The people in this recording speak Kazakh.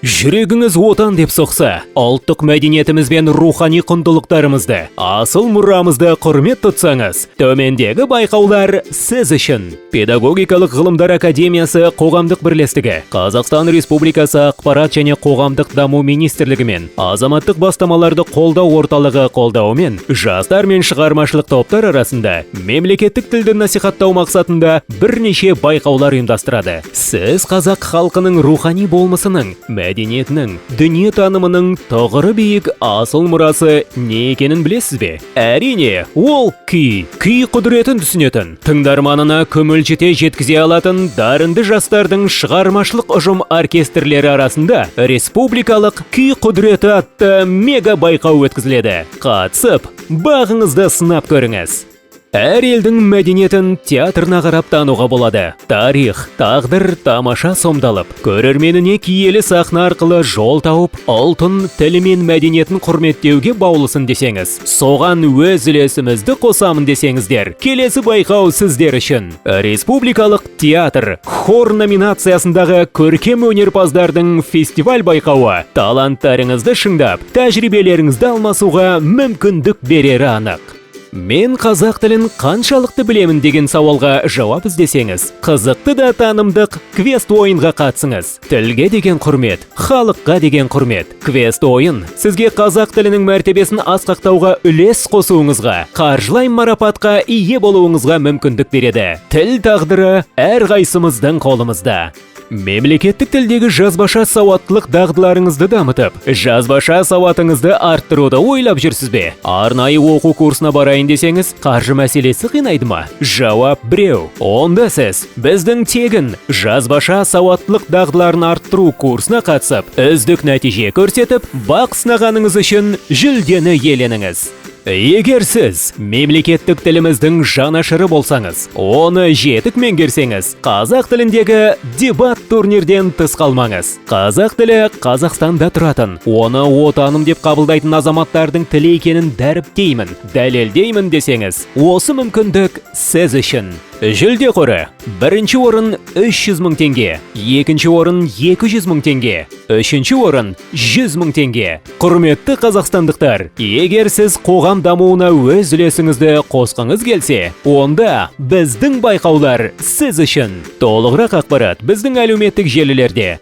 Жүрегіңіз Отан деп соқса, ұлттық мәдениетіміз бен рухани құндылықтарымызды, асыл мұрамызды құрмет тұтсаңыз, төмендегі байқаулар сіз үшін. Педагогикалық ғылымдар академиясы қоғамдық бірлестігі, Қазақстан Республикасы Ақпарат және қоғамдық даму министрлігі мен Азаматтық бастамаларды қолдау орталығы қолдауымен жастар мен шығармашылық топтар арасында мемлекеттік тілді насихаттау мақсатында бірнеше байқаулар ұйымдастырады. Сіз қазақ халқының рухани болмысының, мәдениетінің, дүниетанымының тұғыры биік асыл мұрасы не екенін білесіз бе? Әрине, ол күй. Күй құдіретін түсінетін, тыңдарманына көмілжіте жеткізе алатын дарынды жастардың шығармашылық ұжым оркестрлері арасында республикалық «Күй құдіреті» атты мега байқау өткізіледі. Қатысып, бағыңызды сынап көріңіз. Әр елдің мәдениетін театрына қарап тануға болады. Тарих, тағдыр тамаша сомдалып, көрерменіне киелі сахна арқылы жол тауып, ұлтын, тілі мен мәдениетін құрметтеуге баулысын десеңіз, соған өз үлесімізді қосамын десеңіздер, келесі байқау сіздер үшін. Республикалық театр, хор номинациясындағы көркем өнерпаздардың фестиваль байқауы таланттарыңызды шыңдап, тәжірибелеріңізді алмасуға мүмкіндік берері анық. Мен қазақ тілін қаншалықты білемін деген сауалға жауап іздесеңіз, қызықты да танымдық квест ойынға қатысыңыз. Тілге деген құрмет, халыққа деген құрмет. Квест ойын сізге қазақ тілінің мәртебесін асқақтауға үлес қосуыңызға, қаржылай марапатқа ие болуыңызға мүмкіндік береді. Тіл тағдыры әрқайсымыздың қолымызда. Мемлекеттік тілдегі жазбаша сауаттылық дағдыларыңызды дамытып, жазбаша сауатыңызды арттыруды ойлап жүрсіз бе? Арнайы оқу курсына барайын десеңіз, қаржы мәселесі қинайды ма? Жауап біреу. Онда сіз біздің тегін жазбаша сауаттылық дағдыларын арттыру курсына қатысып, үздік нәтиже көрсетіп, бақ сынағаныңыз үшін жүлдені иеленіңіз. Егер сіз мемлекеттік тіліміздің жанашыры болсаңыз, оны жетік меңгерсеңіз, қазақ тіліндегі дебат турнирден тыс қалмаңыз. Қазақ тілі Қазақстанда тұратын, оны отаным деп қабылдайтын азаматтардың тілі екенін дәріптеймін, дәлелдеймін десеңіз, осы мүмкіндік сіз үшін. Жүлде қоры: бірінші орын 300 мың теңге, екінші орын 200 мың теңге, үшінші орын 100 мың теңге. Құрметті қазақстандықтар, егер сіз қоғам дамуына өз үлесіңізді қосқыңыз келсе, онда біздің байқаулар сіз үшін. Толығырақ ақпарат біздің әлеуметтік желілерде.